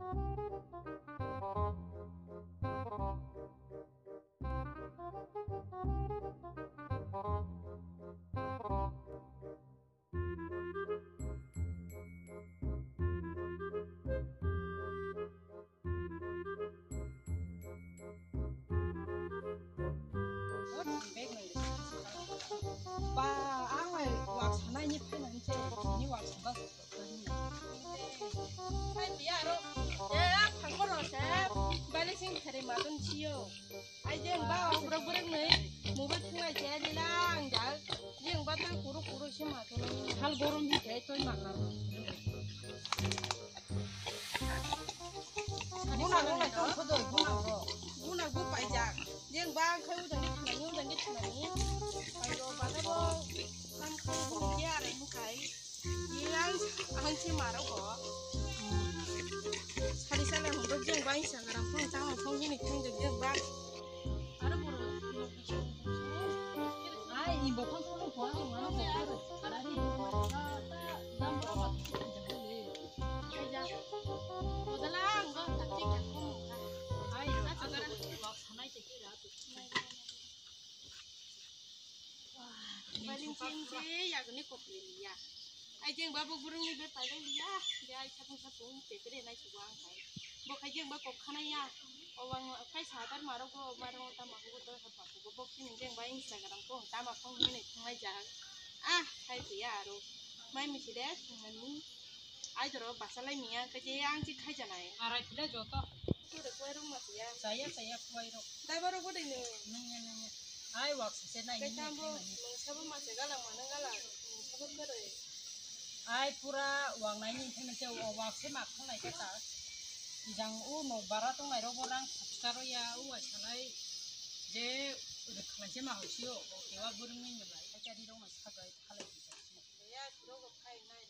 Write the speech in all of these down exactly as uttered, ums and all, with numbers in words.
Ba, ang lai wak sanai ni phai nang se, ni wak saba. Hai biya ro, ya phangko ro se, bali sing thari matun siyo. Ai jeng ba, o buruk buruk ni, mobile thunglai se, lila ang jak. Jeng ba ta kuru kuru se matun. Hal gorom hi jai toi ma karo. Guna, guna, tong khodoi, guna, bro. Guna, gu paijak. Jeng ba, ang khai udang di thanani, udang di thanani. Pairo, bata bo, ang khai udang di arai mukai. Jeng ang, ang se maro go. Sari sale hondok jeng ba, ang sangaram phone, chama phone, gini phone, jeng ba. Aro boro, ai, ni bo phone, phone, phone, phone, phone, phone, phone, phone, Paling chin se yagni kopre liya. Ai jeng babu burung ni be paling liya. Ya ai sapung sapung pepere nai suwang hai. Bo khai jeng ba kok khana ya. O wang kai sadar maro go maro ta ma go to ha pa go. Bo kini jeng ba Instagram ko ta ma phone ni nai thang lai ja. Ah, khai tiya aro. Mai mi si de thang ni. Ai doro basa lai miya, khe je ang chi khai janai. Arai pila joto. Kore kwai rok ma siya. Saya, saya kwai rok. Dai baro bodai no. Nang ya, nang ya. Ai wak se se nai. Khe ni tambo, nai ni. Mung sabo ma se gala ma nang gala. Mung sabo kore. Ai pura wak nai ni thang se wak se ma thang nai khe ta. Jang u no bara tong nai rok bo rang khapsa ro ya u ai sanai. Je rwkhlai se ma hoi sio. O kewa burung ni nai. Khe jadi rok ma sabai khalai. Ya, rok bo khai nai.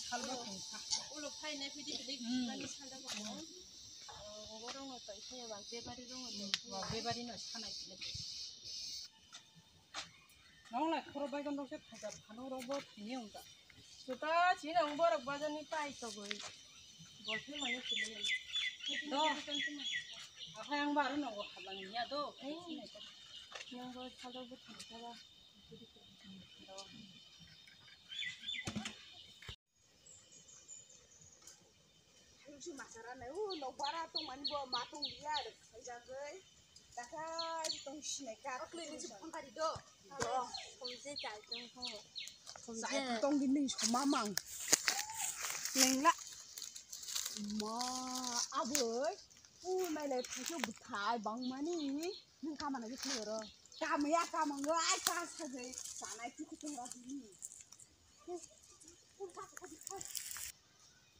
Salbo tongkha. Ulo phainai phidi phidi bani salda bono. Obo rokno tongphai ya, bebari rokno tongphai ya. Bebari no sanai phidi. Nong lai khoro bai gondok se thaja phano rok bo thini ongda. Suta chini ong borok bajar ni pai togoi. Bol phai mani phidi. Do. Akhai ang baro nogo habang ya do. Nang bo salda bo thangkha ba. Halusi masara nai, o, nokbara tongmani bo ma tong liya, khaijagwi. Dakhai tong sinai ka. Akli ni phone kari do. Do. Khumje chai tong ho. Chai tong di ning soma mang. Nengla. Ma, aboi. U, nailai phaikhe bwthai bangmani. Nwng kamana khe khlai oro. Kamaya kamang ai ka sajai. Sanai khe khe tongra bini.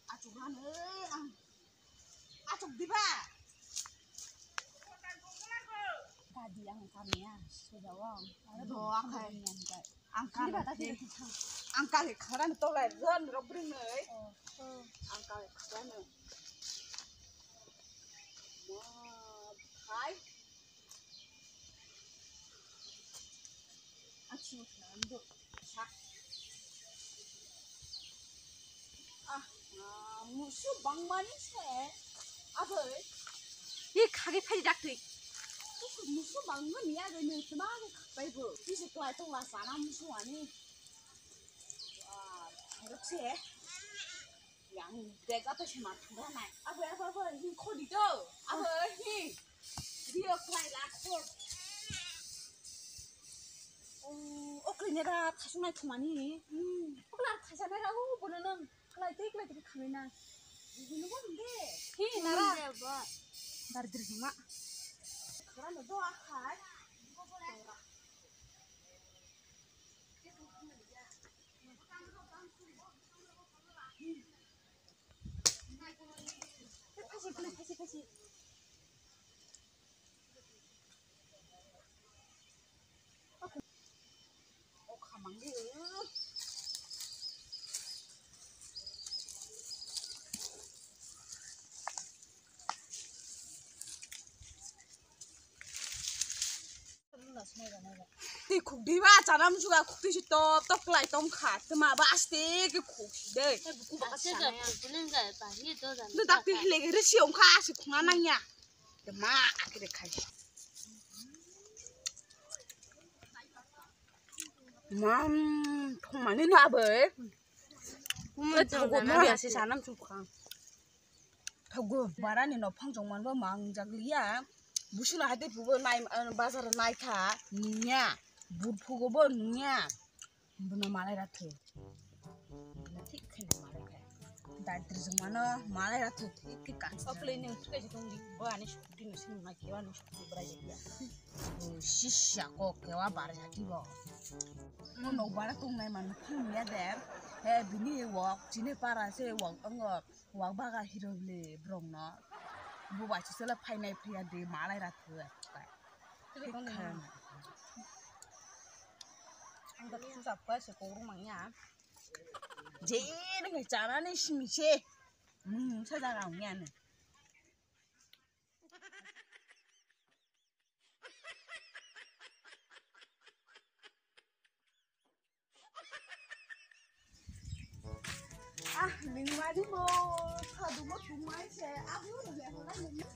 Achuk rano ang. Achuk diba? Kadi ang kamaya sojao. Do ang khai. Ang kale, ang kale kharani tolai ran rok bring noi. Ang kale kharani. Hai. Ang sini kena ando. Sak. Ah, ah, musu bang mani se. Aboi. Hi khagi phai dak twi. Musu bang mani ya, bai nung sema ke khapai bo. Bisi klai tong la sana musu ani. Ah, rok se. Yang dega to sima thura nai. Abo, abo, abo, hin khodi to. Abo, hin. Dio klai la khor. O, o klai nera thasung nai thumani. Hmm. O klai thasa nera, o, bono nang. Klai tei, klai tei khamai na. Bono bo hinde. Hi, nara. Hinde bo. Dar dir hima. Khara no do akhai. Twi Khukdi ba chanam juga khukti si top top klai tong kha. Tma ba aste ke khukdi de. Ase ga kukulen ga ba hi do dan. Nda tak ti lege re si ong kha si khunga nang ya. Tma akire khai. Mam thong mani no abe. Kuma Thago thong ma na ya si sanam chukha. Thago barani no phang jong man ba mang jagliya. Busuna hade pubo nai bazar nai kha niya. Burphugo bo niya. Bono malai ra thu. Thik khe malai khe. Daitri jong mano malai ra thu thik khe kan. Oklei ning thik khe tong di. Bo ani scooty no sing mai khe ani scooty brai ya. Sisya ko kewa bar ya ki bo. Mo no bara tung nai man phang ya de. He bini wak chine para se wak ango wak baga hiro le brong no. Bo ba chi sala phai nai phai ya de malai ra thu. Ang da tu sap ka se ko rung mang ya. Je ne ngai chana ne simi che. Hmm, sa da rang ya ne. Ah, ningmani mo, sadumo tungmai se, abu le hola ningma.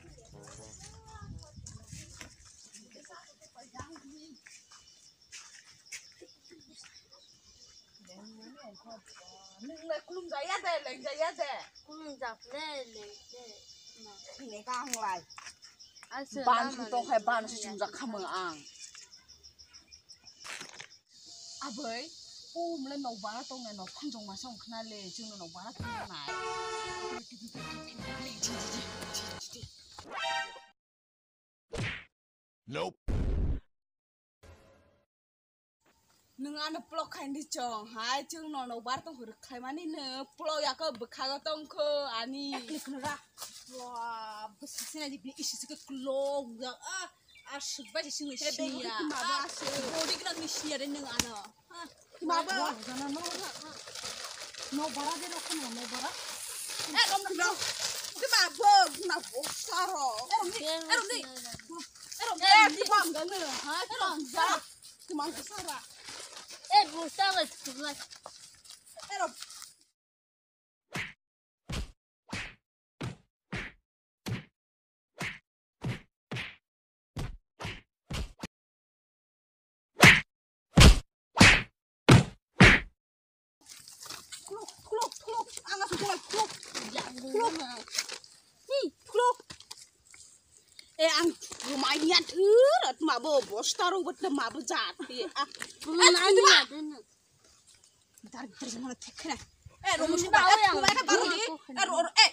Nung le kulum jaya de, leng jaya de. Kulum jak le, leng de. Sini kang lai. Ban tong hai ban si chungjak khamang ang. Abai, um le nok bara tong le nok phang jong ma song khna le, chung nok bara tong nai. Nope. Nung ano plok khaini chong hai, chung no nok bar tong hur khaimani no plok yako bwkhago tong kho ani. Ekli khno ra. Wa, bwsa sina di bini isi sike klo ya. Ah, asuk ba sing siya. Bodi kena ni siya de nung ano. Mabo. No bara de rokho no, no bara. Eh, rom no. Mabo, mabo saro. Eh, rom ni. Eh, rom ni. Eh, rom ni. Eh, rom ni. Bang ga no. Ha, bang ga. Bang ga sara. Eh, bu sara. Eh, rom. Khuluk, khuluk, khuluk, ang asuk khuluk, khuluk. Khuluk. Hi, khuluk. Eh, ang rumai niya thur, at mabo bosta ro, bat na mabo jat. Eh, ah. Rumai niya thur. Dar, dar, jangan thik kena. Eh, rumai niya thur. Eh, rumai niya thur. Eh, ro, ro, eh.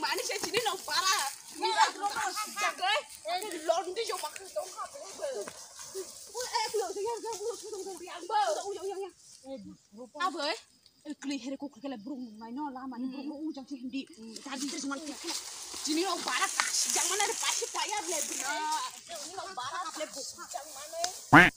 Mani se chini no para. Ni la dro ko jagai. Londi jo mak to ka. Eh, kulo se ya, kulo se dong dong yang ba. Uyo yang yang. Abo eh. Kli here ko kle burung nai no la mani burung ujang si hindi. Tadi terus man. Chini no para ka. Jang mana ada pasi payar le. Chini no para le bu. Jang mana.